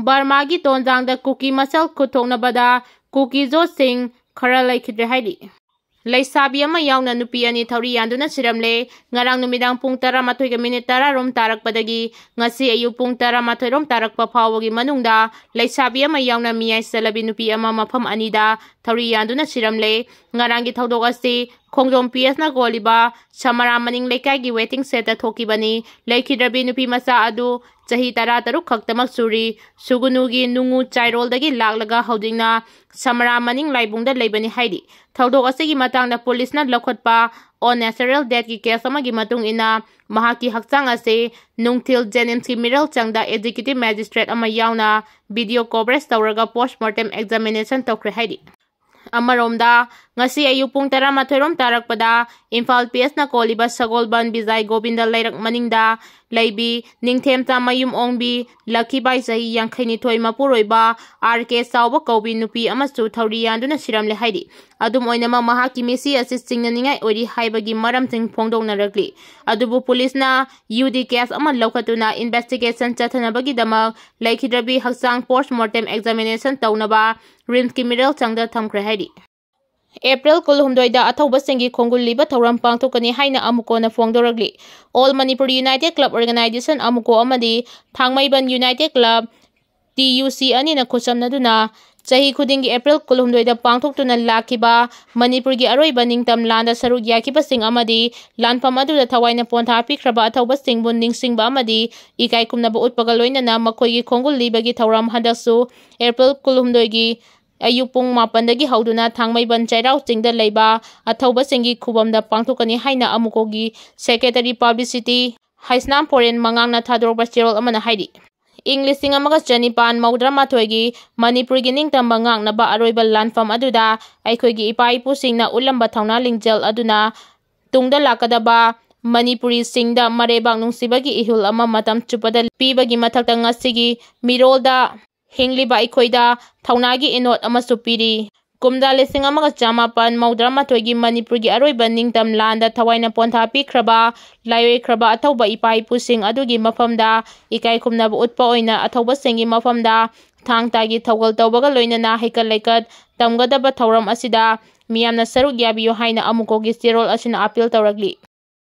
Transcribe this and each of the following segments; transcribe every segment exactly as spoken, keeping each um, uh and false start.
ꯕꯔꯃꯥꯒꯤ ꯇꯣꯟꯖꯥꯡꯗ ꯀꯨꯀꯤ ꯃꯁꯦꯜ ꯈꯨꯠꯊꯣꯛꯅꯕꯗ ꯀꯨꯀꯤ ꯖꯣꯁꯁꯤꯡ ꯈꯔ ꯂꯩꯈꯤꯗ꯭ꯔꯦ ꯍꯥꯏꯔꯤ꯫ ꯂꯩꯁꯥꯕꯤ ꯑꯃ ꯌꯥꯎꯅ ꯅꯨꯄꯤ ꯑꯅꯤ ꯊꯧꯔꯤ ꯌꯥꯟꯗꯨꯅ ꯁꯤꯔꯝꯂꯦ꯫ ꯉꯔꯥꯡ ꯅꯨꯃꯤꯗꯥꯡ ꯄꯨꯡ ꯇꯔꯥꯃꯥꯊꯣꯏꯒ ꯃꯤꯅꯤꯠ ꯇꯔꯥ ꯔꯣꯝ ꯇꯥꯔꯛꯄꯗꯒꯤ ꯉꯁꯤ ꯑꯌꯨꯛ ꯄꯨꯡ ꯇꯔꯥꯃꯥꯊꯣꯏ ꯔꯣꯝ ꯇꯥꯔꯛꯄ ꯐꯥꯎꯕꯒꯤ ꯃꯅꯨꯡꯗ ꯂꯩꯁꯥꯕꯤ ꯑꯃ ꯌꯥꯎꯅ ꯃꯤꯌꯥꯏ ꯆꯜꯂꯕꯤ ꯅꯨꯄꯤ ꯑꯃ ꯃꯐꯝ ꯑꯅꯤꯗ ꯊꯧꯔꯤ ꯌꯥꯟꯗꯨꯅ ꯁꯤꯔꯝꯂꯦ꯫ ꯉꯔꯥꯡꯒꯤ ꯊꯧꯗꯣꯛ ꯑꯁꯤ ꯈꯣꯡꯖꯣꯝ ꯄꯤ ꯑꯦꯁꯅ ꯀꯣꯜꯂꯤꯕ ꯁꯃꯔꯥ ꯃꯅꯤꯡ ꯂꯩꯀꯥꯏꯒꯤ waiting shed ꯇ ꯊꯣꯛꯈꯤꯕꯅꯤ꯫ ꯂꯩꯈꯤꯗ꯭ꯔꯕꯤ ꯅꯨꯄꯤ ꯃꯆꯥ ꯑꯗꯨ ꯆꯍꯤ ꯇꯔꯥꯇꯔꯨꯛ ꯈꯛꯇꯃꯛ ꯁꯨꯔꯤ꯫ ꯁꯨꯒꯨꯅꯨꯒꯤ ꯅꯨꯡꯉꯨ ꯆꯥꯏꯔꯣꯜꯗꯒꯤ ꯂꯥꯛꯂꯒ ꯍꯧꯖꯤꯛꯅ ꯁꯃꯔꯥ ꯃꯅꯤꯡ ꯂꯥꯏꯕꯨꯡꯗ ꯂꯩꯕꯅꯤ ꯍꯥꯏꯔꯤ꯫ ꯊꯧꯗꯣꯛ ꯑꯁꯤꯒꯤ ꯃꯇꯥꯡꯗ ꯄꯨꯂꯤꯁꯅ ꯂꯧꯈꯠꯄ unnatural death ꯀꯤ case ꯑꯃꯒꯤ ꯃꯇꯨꯡ ꯏꯟꯅ ꯃꯍꯥꯛꯀꯤ ꯍꯛꯆꯥꯡ ꯑꯁꯤ ꯅꯨꯡꯊꯤꯜ JNIMS ꯀꯤ ꯃꯤꯔꯦꯜ ꯆꯪꯗ executive magistrate ꯑꯃ ꯌꯥꯎꯅ video coverage ꯇꯧꯔꯒ post mortem examination ꯇꯧꯈ꯭ꯔꯦ ꯍꯥꯏꯔꯤ꯫ ꯑꯃꯔꯣꯝꯗ, ꯉꯁꯤ ꯑꯌꯨꯛ ꯄꯨꯡ ꯇꯔꯥꯃꯥꯊꯣꯏ ꯔꯣꯝ ꯇꯥꯔꯛꯄꯗ ꯏꯝꯐꯥꯜ P S ꯅ ꯀꯣꯜꯂꯤꯕ ꯁꯒꯣꯜꯕꯟ ꯕꯤꯖꯥꯏ ꯒꯣꯕꯤꯟꯗ ꯂꯩꯔꯛ ꯃꯅꯤꯡꯗ ꯂꯩꯕꯤ ꯅꯤꯡꯊꯦꯝꯆꯥ ꯃꯌꯨꯝ ꯑꯣꯡꯕꯤ ꯂꯛꯈꯤꯕꯥꯏ ꯆꯍꯤ ꯌꯥꯡꯈꯩꯅꯤꯊꯣꯏ ꯃꯄꯨꯔꯣꯏꯕ R K ꯆꯥꯎꯕ ꯀꯧꯕꯤ ꯅꯨꯄꯤ ꯑꯃꯁꯨ ꯊꯧꯔꯤ ꯌꯥꯟꯗꯨꯅ ꯁꯤꯔꯝꯂꯦ ꯍꯥꯏꯔꯤ꯫ ꯑꯗꯨꯝ ꯑꯣꯏꯅꯃꯛ, ꯃꯍꯥꯛꯀꯤ ꯃꯤꯁꯤ ꯑꯁꯤ ꯆꯤꯡꯅꯅꯤꯡꯉꯥꯏ ꯑꯣꯏꯔꯤ ꯍꯥꯏꯕꯒꯤ ꯃꯔꯝꯁꯤꯡ ꯐꯣꯡꯗꯣꯛꯅꯔꯛꯂꯤ꯫ ꯑꯗꯨꯕꯨ ꯄꯨꯂꯤꯁꯅ U D case ꯑꯃ ꯂꯧꯈꯠꯇꯨꯅ investigation ꯆꯠꯊꯅꯕꯒꯤꯗꯃꯛ ꯂꯩꯈꯤꯗ꯭ꯔꯕꯤ ꯍꯛꯆꯥꯡ post mortem examination ꯇꯧꯅꯕ RIMS ꯀꯤ ꯃꯤꯔꯦꯜ ꯆꯪꯗ ꯊꯝꯈ꯭ꯔꯦ ꯍꯥꯏꯔꯤ꯫ ꯑꯦꯄ꯭ꯔꯤꯜ ꯀꯨꯟꯍꯨꯝꯗꯣꯏꯗ ꯑꯊꯧꯕꯁꯤꯡꯒꯤ ꯈꯣꯡꯒꯨꯜ ꯂꯤꯕ ꯊꯧꯔꯝ ꯄꯥꯡꯊꯣꯛꯀꯅꯤ ꯍꯥꯏꯅ ꯑꯃꯨꯀꯣꯅ ꯐꯣꯡꯗꯣꯔꯛꯂꯤ꯫ All Manipur United Club Organization, ꯑꯃꯨꯀꯣ, ꯑꯃꯗꯤ ꯊꯥꯡꯃꯩꯕꯟ United Club, T U C, ꯑꯅꯤꯅ ꯈꯨꯠꯁꯝꯅꯗꯨꯅ ꯆꯍꯤ ꯈꯨꯗꯤꯡꯒꯤ ꯑꯦꯄ꯭ꯔꯤꯜ ꯀꯨꯟꯍꯨꯝꯗꯣꯏꯗ ꯄꯥꯡꯊꯣꯛꯇꯨꯅ ꯂꯥꯛꯈꯤꯕ ꯃꯅꯤꯄꯨꯔꯒꯤ ꯑꯔꯣꯏꯕ ꯅꯤꯡꯇꯝ ꯂꯥꯟꯗ ꯁꯔꯨꯛ ꯌꯥꯈꯤꯕꯁꯤꯡ ꯑꯃꯗꯤ ꯂꯥꯟꯐꯝ ꯑꯗꯨꯗ ꯊꯋꯥꯏꯅ ꯄꯣꯟꯊꯥ ꯄꯤꯈ꯭ꯔꯕ ꯑꯊꯧꯕꯁꯤꯡꯕꯨ ꯅꯤꯡꯁꯤꯡꯕ ꯑꯃꯗꯤ ꯏꯀꯥꯏ ꯈꯨꯝꯅꯕ ꯎꯠꯄꯒ ꯂꯣꯏꯅꯅ ꯃꯈꯣꯏꯒꯤ ꯈꯣꯡꯒꯨꯜ ꯂꯤꯕꯒꯤ ꯊꯧꯔꯝ ꯍꯟꯗꯛꯁꯨ ꯑꯦꯄ꯭ꯔꯤꯜ ꯀꯨꯟꯍꯨꯝꯗꯣꯏꯒꯤ ꯑꯌꯨꯛ ꯄꯨꯡ ꯃꯥꯄꯟꯗꯒꯤ ꯍꯧꯗꯨꯅ ꯊꯥꯡꯃꯩꯕꯟ ꯆꯩꯔꯥꯎ ꯆꯤꯡꯗ ꯂꯩꯕ ꯑꯊꯧꯕꯁꯤꯡꯒꯤ ꯈꯨꯕꯝꯗ ꯄꯥꯡꯊꯣꯛꯀꯅꯤ ꯍꯥꯏꯅ ꯑꯃꯨꯀꯣꯒꯤ Secretary Publicity ꯍꯩꯁꯅꯥꯝ ꯄꯣꯔꯦꯟ ꯃꯉꯥꯡꯅ ꯊꯥꯗꯣꯔꯛꯄ ꯆꯦꯔꯣꯜ ꯑꯃꯅ ꯍꯥꯏꯔꯤ꯫ ꯏꯪ ꯂꯤꯁꯤꯡ ꯑꯃꯒ ꯆꯅꯤꯄꯥꯟ ꯃꯧꯗ꯭ꯔꯥ ꯃꯥꯊꯣꯏꯒꯤ ꯃꯅꯤꯄꯨꯔꯒꯤ ꯅꯤꯡꯇꯝꯕ ꯉꯥꯛꯅꯕ ꯑꯔꯣꯏꯕ ꯂꯥꯟꯐꯝ ꯑꯗꯨꯗ ꯑꯩꯈꯣꯏꯒꯤ ꯏꯄꯥ ꯏꯄꯨꯁꯤꯡꯅ ꯎꯠꯂꯝꯕ ꯊꯧꯅꯥ ꯂꯤꯡꯖꯦꯜ ꯑꯗꯨꯅ ꯇꯨꯡꯗ ꯂꯥꯛꯀꯗꯕ ꯃꯅꯤꯄꯨꯔꯤꯁꯤꯡꯗ ꯃꯔꯩꯕꯥꯛ ꯅꯨꯡꯁꯤꯕꯒꯤ ꯏꯍꯨꯜ ꯑꯃ ꯃꯇꯝ ꯆꯨꯞꯄꯗ ꯄꯤꯕꯒꯤ ꯃꯊꯛꯇ ꯉꯁꯤꯒꯤ ꯃꯤꯔꯣꯜꯗ ꯍꯤꯡꯂꯤꯕ ꯑꯩꯈꯣꯏꯗ ꯊꯧꯅꯥꯒꯤ ꯏꯅꯣꯠ ꯑꯃꯁꯨ ꯄꯤꯔꯤ꯫ ꯀꯨꯝꯖꯥ ꯂꯤꯁꯤꯡ ꯑꯃꯒ ꯆꯃꯥꯄꯟ ꯃꯧꯗ꯭ꯔꯥ ꯃꯥꯊꯣꯏꯒꯤ ꯃꯅꯤꯄꯨꯔꯒꯤ ꯑꯔꯣꯏꯕ ꯅꯤꯡꯇꯝ ꯂꯥꯟꯗ ꯊꯋꯥꯏꯅ ꯄꯣꯟꯊꯥ ꯄꯤꯈ꯭ꯔꯕ ꯂꯥꯏꯑꯣꯏꯈ꯭ꯔꯕ ꯑꯊꯧꯕ ꯏꯄꯥ ꯏꯄꯨꯁꯤꯡ ꯑꯗꯨꯒꯤ ꯃꯐꯝꯗ ꯏꯀꯥꯏ ꯈꯨꯝꯅꯕ ꯎꯠꯄ ꯑꯣꯏꯅ ꯑꯊꯧꯕꯁꯤꯡꯒꯤ ꯃꯐꯝꯗ ꯊꯥꯡ ꯇꯥꯒꯤ ꯊꯧꯒꯜ ꯇꯧꯕꯒ ꯂꯣꯏꯅꯅ ꯍꯩꯀꯠ ꯂꯩꯀꯠ ꯇꯝꯒꯗꯕ ꯊꯧꯔꯝ ꯑꯁꯤꯗ ꯃꯤꯌꯥꯝꯅ ꯁꯔꯨꯛ ꯌꯥꯕꯤꯌꯨ ꯍꯥꯏꯅ ꯑꯃꯨꯛꯀꯣꯒꯤ ꯆꯦꯔꯣꯜ ꯑꯁꯤꯅ ꯑꯥꯄꯤꯜ ꯇꯧꯔꯛꯂꯤ꯫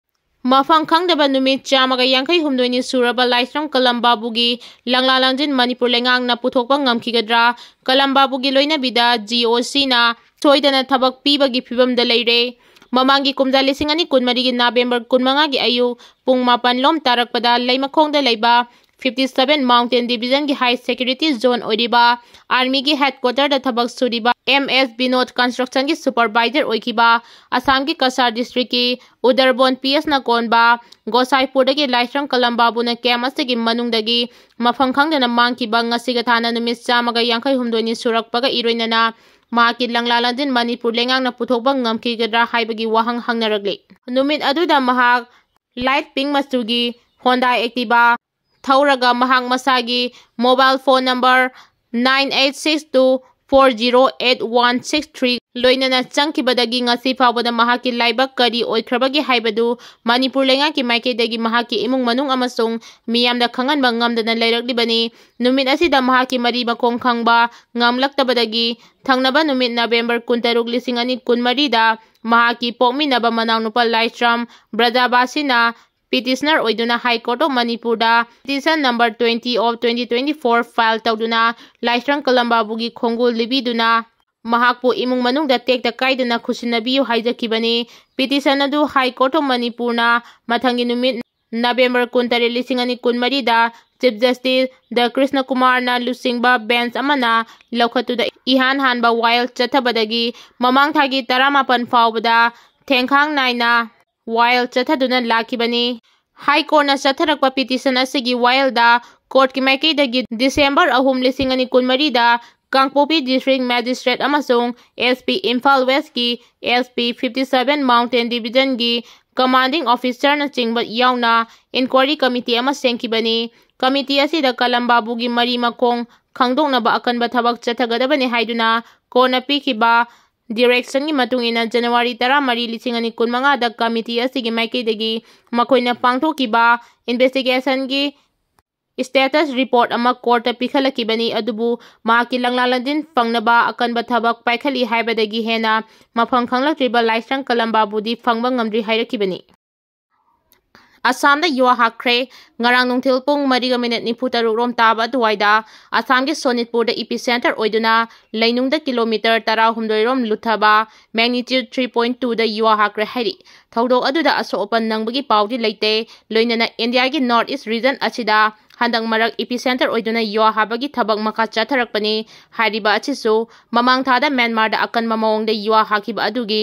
ꯃꯐꯝ ꯈꯪꯗꯕ ꯅꯨꯃꯤꯠ ꯆꯥꯝꯃꯒ ꯌꯥꯡꯈꯩ ꯍꯨꯝꯗꯣꯏꯅꯤ ꯁꯨꯔꯕ ꯂꯥꯏꯁ꯭ꯔꯝ ꯀꯂꯝꯕꯥꯕꯨꯒꯤ ꯂꯪꯂꯥ ꯂꯪꯖꯤꯟ ꯃꯅꯤꯄꯨꯔ ꯂꯩꯉꯥꯛꯅ ꯄꯨꯊꯣꯛꯄ ꯉꯝꯈꯤꯒꯗ꯭ꯔꯥ? ꯀꯂꯝꯕꯥꯕꯨꯒꯤ ꯂꯣꯏꯅꯕꯤꯗ GOCꯅ ꯁꯣꯏꯗꯅ ꯊꯕꯛ ꯄꯤꯕꯒꯤ ꯐꯤꯕꯝꯗ ꯂꯩꯔꯦ꯫ ꯃꯃꯥꯡꯒꯤ ꯀꯨꯝꯖꯥ ꯂꯤꯁꯤꯡ ꯑꯅꯤ ꯀꯨꯟꯃꯔꯤꯒꯤ ꯅꯕꯦꯝꯕꯔ ꯀꯨꯟꯃꯉꯥꯒꯤ ꯑꯌꯨꯛ ꯄꯨꯡ ꯃꯥꯄꯟ ꯂꯣꯝ ꯇꯥꯔꯛꯄꯗ ꯂꯩꯃꯈꯣꯡꯗ ꯂꯩꯕ fifty seven Mountain Divisionꯒꯤ high security zone ꯑꯣꯏꯔꯤꯕ Armyꯒꯤ headquarterꯗ ꯊꯕꯛ ꯁꯨꯔꯤꯕ MS Binod Constructionꯒꯤ supervisor ꯑꯣꯏꯈꯤꯕ ꯑꯁꯥꯝꯒꯤ ꯀꯁꯥꯔ districtꯀꯤ ꯎꯗꯔꯕꯣꯟ PSꯅ ꯀꯣꯟꯕ ꯒꯣꯁꯥꯏꯄꯨꯔꯗꯒꯤ ꯂꯥꯏꯁ꯭ꯔꯝ ꯀꯂꯝꯕꯥꯕꯨꯅ camp ꯑꯁꯤꯒꯤ ꯃꯅꯨꯡꯗꯒꯤ ꯃꯐꯝ ꯈꯪꯗꯅ ꯃꯥꯡꯈꯤꯕ ꯉꯁꯤꯒ ꯊꯥꯅ ꯅꯨꯃꯤꯠ ꯆꯥꯝꯃꯒ ꯌꯥꯡꯈꯩ ꯍꯨꯝꯗꯣꯏꯅꯤ ꯁꯨꯔꯛꯄꯒ ꯏꯔꯣꯏꯅꯅ ꯃꯍꯥꯛꯀꯤ ꯂꯪꯂꯥ ꯂꯪꯖꯤꯟ ꯃꯅꯤꯄꯨꯔ ꯂꯩꯉꯥꯛꯅ ꯄꯨꯊꯣꯛꯄ ꯉꯝꯈꯤꯒꯗ꯭ꯔꯥ ꯍꯥꯏꯕꯒꯤ ꯋꯥꯍꯪ ꯍꯪꯅꯔꯛꯂꯤ꯫ ꯅꯨꯃꯤꯠ ꯑꯗꯨꯗ ꯃꯍꯥꯛ light pink ꯃꯆꯨꯒꯤ Honda Activa ꯊꯧꯔꯒ ꯃꯍꯥꯛ ꯃꯁꯥꯒꯤ mobile phone number nine eight six two four zero eight one six three ꯂꯣꯏꯅꯅ ꯆꯪꯈꯤꯕꯗꯒꯤ ꯉꯁꯤ ꯐꯥꯎꯕꯗ ꯃꯍꯥꯛꯀꯤ ꯂꯥꯏꯕꯛ ꯀꯔꯤ ꯑꯣꯏꯈ꯭ꯔꯕꯒꯦ ꯍꯥꯏꯕꯗꯨ ꯃꯅꯤꯄꯨꯔ ꯂꯩꯉꯥꯛꯀꯤ ꯃꯥꯏꯀꯩꯗꯒꯤ ꯃꯍꯥꯛꯀꯤ ꯏꯃꯨꯡ ꯃꯅꯨꯡ ꯑꯃꯁꯨꯡ ꯃꯤꯌꯥꯝꯗ ꯈꯪꯍꯟꯕ ꯉꯝꯗꯅ ꯂꯩꯔꯛꯂꯤꯕꯅꯤ꯫ ꯅꯨꯃꯤꯠ ꯑꯁꯤꯗ ꯃꯍꯥꯛꯀꯤ ꯃꯔꯤ ꯃꯈꯣꯡ ꯈꯪꯕ ꯉꯝꯂꯛꯇꯕꯗꯒꯤ ꯊꯪꯅꯕ ꯅꯨꯃꯤꯠ ꯅꯕꯦꯝꯕꯔ ꯀꯨꯟꯇꯔꯨꯛ, ꯂꯤꯁꯤꯡ ꯑꯅꯤ ꯀꯨꯟꯃꯔꯤꯗ ꯃꯍꯥꯛꯀꯤ ꯄꯣꯛꯃꯤꯟꯅꯕ ꯃꯅꯥꯎꯅꯨꯄꯥ ꯂꯥꯏꯁ꯭ꯔꯝ ꯕ꯭ꯔꯖꯥꯕꯥꯁꯤꯅ petitioner ꯑꯣꯏꯗꯨꯅ High Court of ꯃꯅꯤꯄꯨꯔꯗ petition number twenty of twenty twenty four file ꯇꯧꯗꯨꯅ ꯂꯥꯏꯁ꯭ꯔꯝ ꯀꯂꯝꯕꯥꯕꯨꯒꯤ ꯈꯣꯡꯒꯨꯜ ꯂꯤꯕꯤꯗꯨꯅ ꯃꯍꯥꯛꯄꯨ ꯏꯃꯨꯡ ꯃꯅꯨꯡꯗ ꯇꯦꯛꯇ ꯀꯥꯏꯗꯅ ꯈꯨꯠꯁꯤꯟꯅꯕꯤꯌꯨ ꯍꯥꯏꯖꯈꯤꯕꯅꯤ꯫ Petition ꯑꯗꯨ High Court of ꯃꯅꯤꯄꯨꯔꯅ ꯃꯊꯪꯒꯤ ꯅꯨꯃꯤꯠ ꯅꯕꯦꯝꯕꯔ ꯀꯨꯟꯇꯔꯦꯠ, ꯂꯤꯁꯤꯡ ꯑꯅꯤ ꯀꯨꯟꯃꯔꯤꯗ Chief Justice ꯗ ꯀ꯭ꯔꯤꯁꯅ ꯀꯨꯃꯥꯔꯅ ꯂꯨꯆꯤꯡꯕ bench ꯑꯃꯅ ꯂꯧꯈꯠꯇꯨꯅ ꯏꯍꯥꯟ ꯍꯥꯟꯕ ꯋꯥꯌꯦꯜ ꯆꯠꯊꯕꯗꯒꯤ ꯃꯃꯥꯡ ꯊꯥꯒꯤ ꯇꯔꯥꯃꯥꯄꯟ ꯐꯥꯎꯕꯗ ꯊꯦꯡꯈꯥꯡ ꯅꯥꯏꯅ ꯋꯥꯌꯦꯜ ꯆꯠꯊꯗꯨꯅ ꯂꯥꯛꯈꯤꯕꯅꯤ꯫ High Courtꯅ ꯆꯠꯊꯔꯛꯄ petition ꯑꯁꯤꯒꯤ ꯋꯥꯌꯦꯜꯗ courtꯀꯤ ꯃꯥꯏꯀꯩꯗꯒꯤ December ꯑꯍꯨꯝ, ꯂꯤꯁꯤꯡ ꯑꯅꯤ ꯀꯨꯟꯃꯔꯤꯗ ꯀꯥꯡꯄꯣꯛꯄꯤ District Magistrate ꯑꯃꯁꯨꯡ SP Imphal Westꯀꯤ SP fifty seven Mountain Divisionꯒꯤ commanding officerꯅꯆꯤꯡꯕ ꯌꯥꯎꯅ inquiry committee ꯑꯃ ꯁꯦꯝꯈꯤꯕꯅꯤ꯫ Committee ꯑꯁꯤꯗ ꯀꯂꯝꯕꯥꯕꯨꯒꯤ ꯃꯔꯤ ꯃꯈꯣꯡ ꯈꯪꯗꯣꯛꯅꯕ ꯑꯀꯟꯕ ꯊꯕꯛ ꯆꯠꯊꯒꯗꯕꯅꯤ ꯍꯥꯏꯗꯨꯅ ꯀꯣꯔꯠꯅ ꯄꯤꯈꯤꯕ ꯗꯤꯔꯦꯛꯁꯟꯒꯤ ꯃꯇꯨꯡ ꯏꯟꯅ ꯖꯅꯋꯥꯔꯤ ꯇꯔꯥꯃꯔꯤ, ꯂꯤꯁꯤꯡ ꯑꯅꯤ ꯀꯨꯟꯃꯉꯥꯗ ꯀꯃꯤꯇꯤ ꯑꯁꯤꯒꯤ ꯃꯥꯏꯀꯩꯗꯒꯤ ꯃꯈꯣꯏꯅ ꯄꯥꯡꯊꯣꯛꯈꯤꯕ ꯏꯟꯚꯦꯁꯇꯤꯒꯦꯁꯟꯒꯤ ꯁ꯭ꯇꯦꯇꯁ ꯔꯤꯄꯣꯔꯠ ꯑꯃ ꯀꯣꯔꯠꯇ ꯄꯤꯈꯠꯂꯛꯈꯤꯕꯅꯤ꯫ ꯑꯗꯨꯕꯨ ꯃꯍꯥꯛꯀꯤ ꯂꯪꯂꯥ ꯂꯪꯖꯤꯟ ꯐꯪꯅꯕ ꯑꯀꯟꯕ ꯊꯕꯛ ꯄꯥꯏꯈꯠꯂꯤ ꯍꯥꯏꯕꯗꯒꯤ ꯍꯦꯟꯅ ꯃꯐꯝ ꯈꯪꯂꯛꯇ꯭ꯔꯤꯕ ꯂꯥꯏꯁ꯭ꯔꯝ ꯀꯂꯝꯕꯥꯕꯨꯗꯤ ꯐꯪꯕ ꯉꯝꯗ꯭ꯔꯤ ꯍꯥꯏꯔꯛꯈꯤꯕꯅꯤ꯫ ꯑꯁꯥꯝꯗ ꯌꯨꯍꯥ ꯍꯥꯈ꯭ꯔꯦ꯫ ꯉꯔꯥꯡ ꯅꯨꯡꯊꯤꯜ ꯄꯨꯡ ꯃꯔꯤꯒ ꯃꯤꯅꯤꯠ ꯅꯤꯐꯨ ꯇꯔꯨꯛ ꯔꯣꯝ ꯇꯥꯕ ꯑꯗꯨꯋꯥꯏꯗ ꯑꯁꯥꯝꯒꯤ ꯁꯣꯅꯤꯠꯄꯨꯔꯗ ꯏꯄꯤ ꯁꯦꯟꯇꯔ ꯑꯣꯏꯗꯨꯅ ꯂꯩꯅꯨꯡꯗ ꯀꯤꯂꯣꯃꯤꯇꯔ ꯇꯔꯥꯍꯨꯝꯗꯣꯏ ꯔꯣꯝ ꯂꯨꯞꯊꯕ magnitude three point two ꯗ ꯌꯨꯍꯥ ꯍꯥꯈ꯭ꯔꯦ ꯍꯥꯏꯔꯤ꯫ ꯊꯧꯗꯣꯛ ꯑꯗꯨꯗ ꯑꯁꯣꯛ ꯑꯄꯟ ꯅꯪꯕꯒꯤ ꯄꯥꯎꯗꯤ ꯂꯩꯇꯦ꯫ ꯂꯣꯏꯅꯅ ꯏꯟꯗꯤꯌꯥꯒꯤ North East region ꯑꯁꯤꯗ ꯍꯟꯗꯛ ꯃꯔꯛ ꯏꯄꯤ ꯁꯦꯟꯇꯔ ꯑꯣꯏꯗꯨꯅ ꯌꯨꯍꯥ ꯍꯥꯕꯒꯤ ꯊꯕꯛ ꯃꯈꯥ ꯆꯠꯊꯔꯛꯄꯅꯤ꯫ ꯍꯥꯏꯔꯤꯕ ꯑꯁꯤꯁꯨ ꯃꯃꯥꯡ ꯊꯥꯗ ꯃ꯭ꯌꯥꯟꯃꯥꯔꯗ ꯑꯀꯟꯕ ꯃꯑꯣꯡꯗ ꯌꯨꯍꯥ ꯍꯥꯈꯤꯕ ꯑꯗꯨꯒꯤ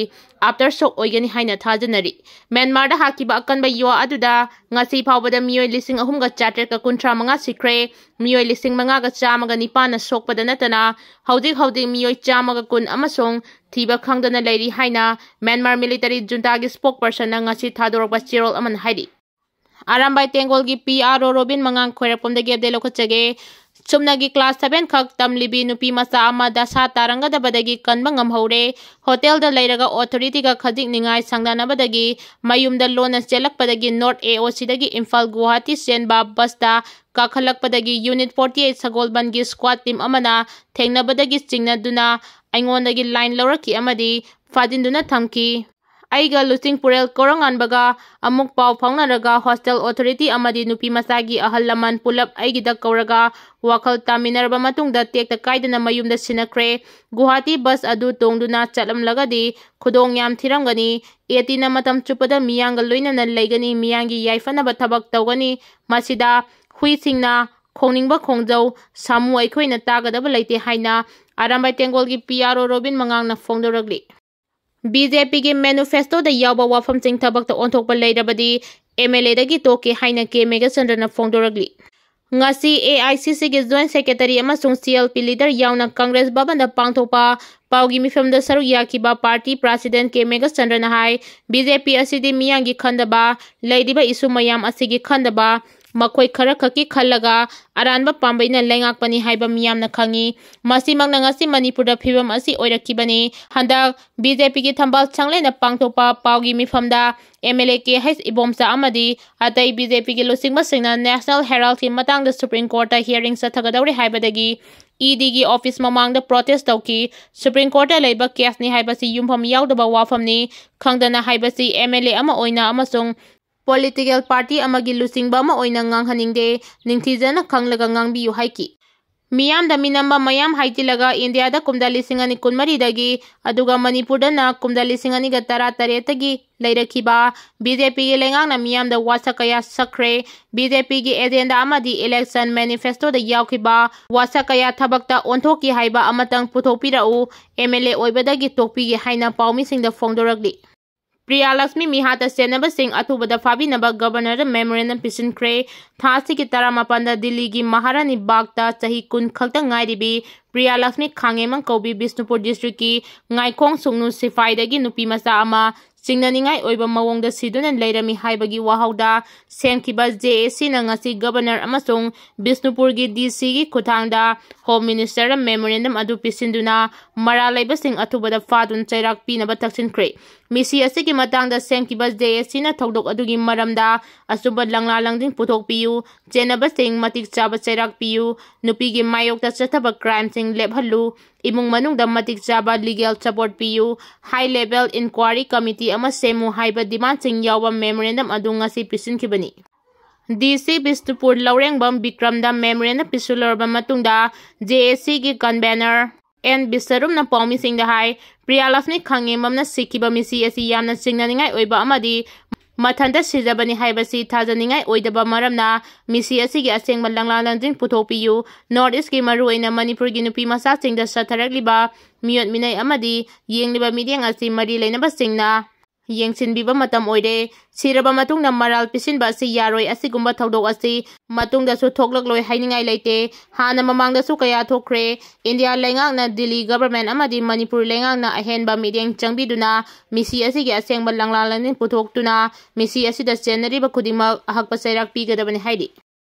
after shock ꯑꯣꯏꯒꯅꯤ ꯍꯥꯏꯅ ꯊꯥꯖꯅꯔꯤ꯫ ꯃ꯭ꯌꯥꯟꯃꯥꯔꯗ ꯍꯥꯈꯤꯕ ꯑꯀꯟꯕ ꯌꯨꯍꯥ ꯑꯗꯨꯗ ꯉꯁꯤ ꯐꯥꯎꯕꯗ ꯃꯤꯑꯣꯏ ꯂꯤꯁꯤꯡ ꯑꯍꯨꯝꯒ ꯆꯥꯇ꯭ꯔꯦꯠꯀ ꯀꯨꯟꯊ꯭ꯔꯥ ꯃꯉꯥ ꯁꯤꯈ꯭ꯔꯦ꯫ ꯃꯤꯑꯣꯏ ꯂꯤꯁꯤꯡ ꯃꯉꯥꯒ ꯆꯥꯝꯃꯒ ꯅꯤꯄꯥꯟꯅ ꯁꯣꯛꯄꯗ ꯅꯠꯇꯅ ꯍꯧꯖꯤꯛ ꯍꯧꯖꯤꯛ ꯃꯤꯑꯣꯏ ꯆꯥꯝꯃꯒ ꯀꯨꯟ ꯑꯃꯁꯨꯡ ꯊꯤꯕ ꯈꯪꯗꯅ ꯂꯩꯔꯤ ꯍꯥꯏꯅ ꯃ꯭ꯌꯥꯟꯃꯥꯔ military junta ꯒꯤ spokesperson ꯅ ꯉꯁꯤ ꯊꯥꯗꯣꯔꯛꯄ ꯆꯦꯔꯣꯜ ꯑꯃꯅ ꯍꯥꯏꯔꯤ꯫ ꯑꯔꯥꯝꯕꯥꯏ ꯇꯦꯡꯒꯣꯜꯒꯤ ꯄꯤ ꯑꯥꯔ ꯑꯣ ꯔꯣꯕꯤꯟ ꯃꯉꯥꯡ ꯈ꯭ꯋꯥꯏꯔꯥꯛꯄꯝꯗꯒꯤ update ꯂꯧꯈꯠꯆꯒꯦ꯫ ꯆꯨꯝꯅꯒꯤ class seven ꯈꯛ ꯇꯝꯂꯤꯕꯤ ꯅꯨꯄꯤ ꯃꯆꯥ ꯑꯃ ꯗꯁꯥ ꯇꯥꯔꯝꯒꯗꯕꯗꯒꯤ ꯀꯟꯕ ꯉꯝꯍꯧꯔꯦ꯫ ꯍꯣꯇꯦꯜꯗ ꯂꯩꯔꯒ authority ꯒ ꯈꯖꯤꯛ ꯅꯤꯡꯉꯥꯏ ꯁꯥꯡꯅꯅꯕꯗꯒꯤ ꯃꯌꯨꯝꯗ ꯂꯣꯟꯅ ꯆꯦꯜꯂꯛꯄꯗꯒꯤ North A O C ꯗꯒꯤ ꯏꯝꯐꯥꯜ ꯒꯨꯋꯥꯍꯥꯇꯤ ꯆꯦꯟꯕ ꯕꯁꯇ ꯀꯥꯈꯠꯂꯛꯄꯗꯒꯤ Unit forty eight ꯁꯒꯣꯜꯕꯟꯒꯤ squad team ꯑꯃꯅ ꯊꯦꯡꯅꯕꯗꯒꯤ ꯆꯤꯡꯅꯗꯨꯅ ꯑꯩꯉꯣꯟꯗꯒꯤ line ꯂꯧꯔꯛꯈꯤ ꯑꯃꯗꯤ ꯐꯥꯖꯤꯟꯗꯨꯅ ꯊꯝꯈꯤ꯫ ꯑꯩꯒ ꯂꯨꯆꯤꯡ ꯄꯨꯔꯦꯜ ꯀꯧꯔꯉꯥꯟꯕꯒ ꯑꯃꯨꯛ ꯄꯥꯎ ꯐꯥꯎꯅꯔꯒ hostel authority ꯑꯃꯗꯤ ꯅꯨꯄꯤ ꯃꯆꯥꯒꯤ ꯑꯍꯜ ꯂꯃꯟ ꯄꯨꯂꯞ ꯑꯩꯒꯤꯗ ꯀꯧꯔꯒ ꯋꯥꯈꯜ ꯇꯥꯃꯤꯟꯅꯔꯕ ꯃꯇꯨꯡꯗ ꯇꯦꯛꯇ ꯀꯥꯏꯗꯅ ꯃꯌꯨꯝꯗ ꯁꯤꯟꯅꯈ꯭ꯔꯦ꯫ ꯒꯨꯋꯥꯍꯥꯇꯤ ꯕꯁ ꯑꯗꯨ ꯇꯣꯡꯗꯨꯅ ꯆꯠꯂꯝꯂꯒꯗꯤ ꯈꯨꯗꯣꯡ ꯌꯥꯝ ꯊꯤꯔꯝꯒꯅꯤ꯫ ꯑꯦ ꯇꯤꯅ ꯃꯇꯝ ꯆꯨꯞꯄꯗ ꯃꯤꯌꯥꯝꯒ ꯂꯣꯏꯅꯅ ꯂꯩꯒꯅꯤ, ꯃꯤꯌꯥꯝꯒꯤ ꯌꯥꯏꯐꯅꯕ ꯊꯕꯛ ꯇꯧꯒꯅꯤ꯫ ꯃꯁꯤꯗ ꯍꯨꯏꯁꯤꯡꯅ ꯈꯣꯡꯅꯤꯡꯕ ꯈꯣꯡꯖꯧ ꯁꯥꯃꯨ ꯑꯩꯈꯣꯏꯅ ꯇꯥꯒꯗꯕ ꯂꯩꯇꯦ ꯍꯥꯏꯅ ꯑꯔꯥꯝꯕꯥꯏ ꯇꯦꯡꯒꯣꯜꯒꯤ ꯄꯤ ꯑꯥꯔ ꯑꯣ ꯔꯣꯕꯤꯟ ꯃꯉꯥꯡꯅ ꯐꯣꯡꯗꯣꯔꯛꯂꯤ꯫ ꯕꯤ ꯖꯦ ꯄꯤꯒꯤ manifesto ꯗ ꯌꯥꯎꯕ ꯋꯥꯐꯝꯁꯤꯡ ꯊꯕꯛꯇ ꯑꯣꯟꯊꯣꯛꯄ ꯂꯩꯔꯕꯗꯤ ꯑꯦꯝ ꯑꯦꯜ ꯑꯦꯗꯒꯤ ꯇꯣꯛꯀꯦ ꯍꯥꯏꯅ ꯀꯦ ꯃꯦꯘꯆꯟꯗ꯭ꯔꯅ ꯐꯣꯡꯗꯣꯔꯛꯂꯤ꯫ ꯉꯁꯤ ꯑꯦ ꯑꯥꯏ ꯁꯤ ꯁꯤꯒꯤ joint secretary ꯑꯃꯁꯨꯡ ꯁꯤ ꯑꯦꯜ ꯄꯤ leader ꯌꯥꯎꯅ Congress ꯚꯕꯟꯗ ꯄꯥꯡꯊꯣꯛꯄ ꯄꯥꯎꯒꯤ ꯃꯤꯐꯝꯗ ꯁꯔꯨꯛ ꯌꯥꯈꯤꯕ party president ꯀꯦ ꯃꯦꯘꯆꯟꯗ꯭ꯔꯅ ꯍꯥꯏ, ꯕꯤ ꯖꯦ ꯄꯤ ꯑꯁꯤꯗꯤ ꯃꯤꯌꯥꯝꯒꯤ ꯈꯟꯗꯕ, ꯂꯩꯔꯤꯕ issue ꯃꯌꯥꯝ ꯑꯁꯤꯒꯤ ꯈꯟꯗꯕ, ꯃꯈꯣꯏ ꯈꯔ ꯈꯛꯀꯤ ꯈꯜꯂꯒ ꯑꯔꯥꯟꯕ ꯄꯥꯝꯕꯩꯅ ꯂꯩꯉꯥꯛꯄꯅꯤ ꯍꯥꯏꯕ ꯃꯤꯌꯥꯝꯅ ꯈꯪꯏ꯫ ꯃꯁꯤꯃꯛꯅ ꯉꯁꯤ ꯃꯅꯤꯄꯨꯔꯗ ꯐꯤꯕꯝ ꯑꯁꯤ ꯑꯣꯏꯔꯛꯈꯤꯕꯅꯤ꯫ ꯍꯟꯗꯛ BJPꯒꯤ ꯊꯝꯕꯥꯜ ꯁꯪꯂꯦꯟꯅ ꯄꯥꯡꯊꯣꯛꯄ ꯄꯥꯎꯒꯤ ꯃꯤꯐꯝꯗ MLA ꯀꯦ ꯍꯩꯆ ꯏꯕꯣꯝꯆꯥ ꯑꯃꯗꯤ ꯑꯇꯩ BJPꯒꯤ ꯂꯨꯆꯤꯡꯕꯁꯤꯡꯅ National Heraldꯀꯤ ꯃꯇꯥꯡꯗ Supreme Courtꯇ hearing ꯆꯠꯊꯒꯗꯧꯔꯦ ꯍꯥꯏꯕꯗꯒꯤ EDꯒꯤ office ꯃꯃꯥꯡꯗ protest ꯇꯧꯈꯤ꯫ Supreme Courtꯇ ꯂꯩꯕ caseꯅꯤ ꯍꯥꯏꯕꯁꯤ ꯌꯨꯝꯐꯝ ꯌꯥꯎꯗꯕ ꯋꯥꯐꯝꯅꯤ꯫ ꯈꯪꯗꯅ ꯍꯥꯏꯕꯁꯤ MLA ꯑꯃ ꯑꯣꯏꯅ ꯑꯃꯁꯨꯡ political party ꯑꯃꯒꯤ ꯂꯨꯆꯤꯡꯕ ꯑꯃ ꯑꯣꯏꯅ ꯉꯥꯡꯍꯟꯅꯤꯡꯗꯦ꯫ ꯅꯤꯡꯊꯤꯖꯅ ꯈꯪꯂꯒ ꯉꯥꯡꯕꯤꯌꯨ ꯍꯥꯏꯈꯤ꯫ ꯃꯤꯌꯥꯝꯗ ꯃꯤꯅꯝꯕ ꯃꯌꯥꯝ ꯍꯥꯏꯖꯤꯜꯂꯒ ꯏꯟꯗꯤꯌꯥꯗ ꯀꯨꯝꯖꯥ ꯂꯤꯁꯤꯡ ꯑꯅꯤ ꯀꯨꯟꯃꯔꯤꯗꯒꯤ, ꯑꯗꯨꯒ ꯃꯅꯤꯄꯨꯔꯗꯅ ꯀꯨꯝꯖꯥ ꯂꯤꯁꯤꯡ ꯑꯅꯤꯒ ꯇꯔꯥ ꯇꯔꯦꯠꯇꯒꯤ ꯂꯩꯔꯛꯈꯤꯕ BJPꯒꯤ ꯂꯩꯉꯥꯛꯅ ꯃꯤꯌꯥꯝꯗ ꯋꯥꯁꯛ ꯀꯌꯥ ꯁꯛꯈ꯭ꯔꯦ꯫ BJPꯒꯤ agenda ꯑꯃꯗꯤ election manifestoꯗ ꯌꯥꯎꯈꯤꯕ ꯋꯥꯁꯛ ꯀꯌꯥ ꯊꯕꯛꯇ ꯑꯣꯟꯊꯣꯛꯈꯤ ꯍꯥꯏꯕ ꯑꯃꯇꯪ ꯄꯨꯊꯣꯛꯄꯤꯔꯛꯎ꯫ MLA ꯑꯣꯏꯕꯗꯒꯤ ꯇꯣꯛꯄꯤꯒꯦ ꯍꯥꯏꯅ ꯄꯥꯎꯃꯤꯁꯤꯡꯗ ꯐꯣꯡꯗꯣꯔꯛꯂꯤ꯫ ꯄ꯭ꯔꯤꯌꯥꯂꯛꯁꯃꯤ ꯃꯤꯍꯥꯠꯇ ꯆꯦꯟꯅꯕꯁꯤꯡ ꯑꯊꯨꯕꯗ ꯐꯥꯕꯤꯅꯕ Governorꯗ memorandum ꯄꯤꯁꯤꯟꯈ꯭ꯔꯦ꯫ ꯊꯥ ꯑꯁꯤꯒꯤ ꯇꯔꯥꯃꯥꯄꯟꯗ ꯗꯤꯜꯂꯤꯒꯤ ꯃꯍꯥꯔꯥꯅꯤ ꯕꯥꯒꯇ ꯆꯍꯤ ꯀꯨꯟ ꯈꯛꯇ ꯉꯥꯏꯔꯤꯕꯤ ꯄ꯭ꯔꯤꯌꯥꯂꯛꯁꯃꯤ ꯈꯥꯡꯉꯦꯝꯕꯝ ꯀꯧꯕꯤ ꯕꯤꯁꯅꯨꯄꯨꯔ districtꯀꯤ ꯉꯥꯏꯈꯣꯡ ꯁꯨꯡꯅꯨ ꯁꯤꯐꯥꯏꯗꯒꯤ ꯅꯨꯄꯤ ꯃꯆꯥ ꯑꯃ ꯆꯤꯡꯅꯅꯤꯡꯉꯥꯏ ꯑꯣꯏꯕ ꯃꯑꯣꯡꯗ ꯁꯤꯗꯨꯅ ꯂꯩꯔꯝꯃꯤ ꯍꯥꯏꯕꯒꯤ ꯋꯥꯍꯧꯗ ꯁꯦꯝꯈꯤꯕ JACꯅ ꯉꯁꯤ Governor ꯑꯃꯁꯨꯡ ꯕꯤꯁꯅꯨꯄꯨꯔꯒꯤ DCꯒꯤ ꯈꯨꯠꯊꯥꯡꯗ Home Ministerꯗ memorandum ꯑꯗꯨ ꯄꯤꯁꯤꯟꯗꯨꯅ ꯃꯔꯥꯜ ꯂꯩꯕꯁꯤꯡ ꯑꯊꯨꯕꯗ ꯐꯥꯗꯨꯅ ꯆꯩꯔꯥꯛ ꯄꯤꯅꯕ ꯇꯛꯁꯤꯟꯈ꯭ꯔꯦ꯫ ꯃꯤꯁꯤ ꯑꯁꯤꯒꯤ ꯃꯇꯥꯡꯗ ꯁꯦꯝꯈꯤꯕ JACꯅ ꯊꯧꯗꯣꯛ ꯑꯗꯨꯒꯤ ꯃꯔꯝꯗ ꯑꯆꯨꯝꯕ ꯂꯪꯂꯥ ꯂꯪꯖꯤꯡ ꯄꯨꯊꯣꯛꯄꯤꯌꯨ, ꯆꯦꯟꯅꯕꯁꯤꯡ ꯃꯇꯤꯛ ꯆꯥꯕ ꯆꯩꯔꯥꯛ ꯄꯤꯌꯨ, ꯅꯨꯄꯤꯒꯤ ꯃꯥꯌꯣꯛꯇ ꯆꯠꯊꯕ crimeꯁꯤꯡ ꯂꯦꯞꯍꯜꯂꯨ, ꯏꯃꯨꯡ ꯃꯅꯨꯡꯗ ꯃꯇꯤꯛ ꯆꯥꯕ legal support ꯄꯤꯌꯨ, High Level Inquiry Committee ꯑꯃ ꯁꯦꯝꯃꯨ ꯍꯥꯏꯕ demandꯁꯤꯡ ꯌꯥꯎꯕ memorandum ꯑꯗꯨ ꯉꯁꯤ ꯄꯤꯁꯤꯟꯈꯤꯕꯅꯤ꯫ DC ꯕꯤꯁꯅꯨꯄꯨꯔ ꯂꯧꯔꯦꯡꯕꯝ ꯕꯤꯀ꯭ꯔꯝꯗ memorandum ꯄꯤꯁꯤꯜꯂꯨꯔꯕ ꯃꯇꯨꯡꯗ JACꯒꯤ convener ꯑꯦꯟ ꯕꯤꯁꯔꯨꯝꯅ ꯄꯥꯎꯃꯤꯁꯤꯡꯗ ꯍꯥꯏ, ꯄ꯭ꯔꯤꯌꯥꯂꯛꯁꯃꯤ ꯈꯥꯡꯉꯦꯝꯕꯝꯅ ꯁꯤꯈꯤꯕ ꯃꯤꯁꯤ ꯑꯁꯤ ꯌꯥꯝꯅ ꯆꯤꯡꯅꯅꯤꯡꯉꯥꯏ ꯑꯣꯏꯕ ꯑꯃꯗꯤ ꯃꯊꯟꯇ ꯁꯤꯖꯕꯅꯤ ꯍꯥꯏꯕꯁꯤ ꯊꯥꯖꯅꯤꯡꯉꯥꯏ ꯑꯣꯏꯗꯕ ꯃꯔꯝꯅ ꯃꯤꯁꯤ ꯑꯁꯤꯒꯤ ꯑꯁꯦꯡꯕ ꯂꯪꯂꯥ ꯂꯪꯖꯤꯡ ꯄꯨꯊꯣꯛꯄꯤꯌꯨ꯫ North Eastꯀꯤ ꯃꯔꯨꯑꯣꯏꯅ ꯃꯅꯤꯄꯨꯔꯒꯤ ꯅꯨꯄꯤ ꯃꯆꯥꯁꯤꯡꯗ ꯆꯠꯊꯔꯛꯂꯤꯕ ꯃꯤꯑꯣꯠ ꯃꯤꯅꯩ ꯑꯃꯗꯤ ꯌꯦꯡꯂꯤꯕ ꯃꯤꯠꯌꯦꯡ ꯑꯁꯤ ꯃꯔꯤ ꯂꯩꯅꯕꯁꯤꯡꯅ ꯌꯦꯡꯁꯤꯟꯕꯤꯕ ꯃꯇꯝ ꯑꯣꯏꯔꯦ꯫ ꯁꯤꯔꯕ ꯃꯇꯨꯡꯗ ꯃꯔꯥꯜ ꯄꯤꯁꯤꯟꯕ ꯑꯁꯤ ꯌꯥꯔꯣꯏ꯫ ꯑꯁꯤꯒꯨꯝꯕ ꯊꯧꯗꯣꯛ ꯑꯁꯤ ꯃꯇꯨꯡꯗꯁꯨ ꯊꯣꯛꯂꯛꯂꯣꯏ ꯍꯥꯏꯅꯤꯡꯉꯥꯏ ꯂꯩꯇꯦ꯫ ꯍꯥꯟꯅ ꯃꯃꯥꯡꯗꯁꯨ ꯀꯌꯥ ꯊꯣꯛꯈ꯭ꯔꯦ꯫ ꯏꯟꯗꯤꯌꯥ ꯂꯩꯉꯥꯛꯅ, ꯗꯤꯜꯂꯤ ꯒꯚꯔꯟꯃꯦꯟꯠ ꯑꯃꯗꯤ ꯃꯅꯤꯄꯨꯔ ꯂꯩꯉꯥꯛꯅ ꯑꯍꯦꯟꯕ ꯃꯤꯠꯌꯦꯡ ꯆꯪꯕꯤꯗꯨꯅ ꯃꯤꯁꯤ ꯑꯁꯤꯒꯤ ꯑꯁꯦꯡꯕ ꯂꯪꯂꯥ ꯂꯥꯏꯅꯤꯡ ꯄꯨꯊꯣꯛꯇꯨꯅ ꯃꯤꯁꯤ ꯑꯁꯤꯗ ꯆꯦꯟꯅꯔꯤꯕ ꯈꯨꯗꯤꯡꯃꯛ ꯑꯍꯛꯄ ꯆꯩꯔꯥꯛ ꯄꯤꯒꯗꯕꯅꯤ ꯍꯥꯏꯔꯤ꯫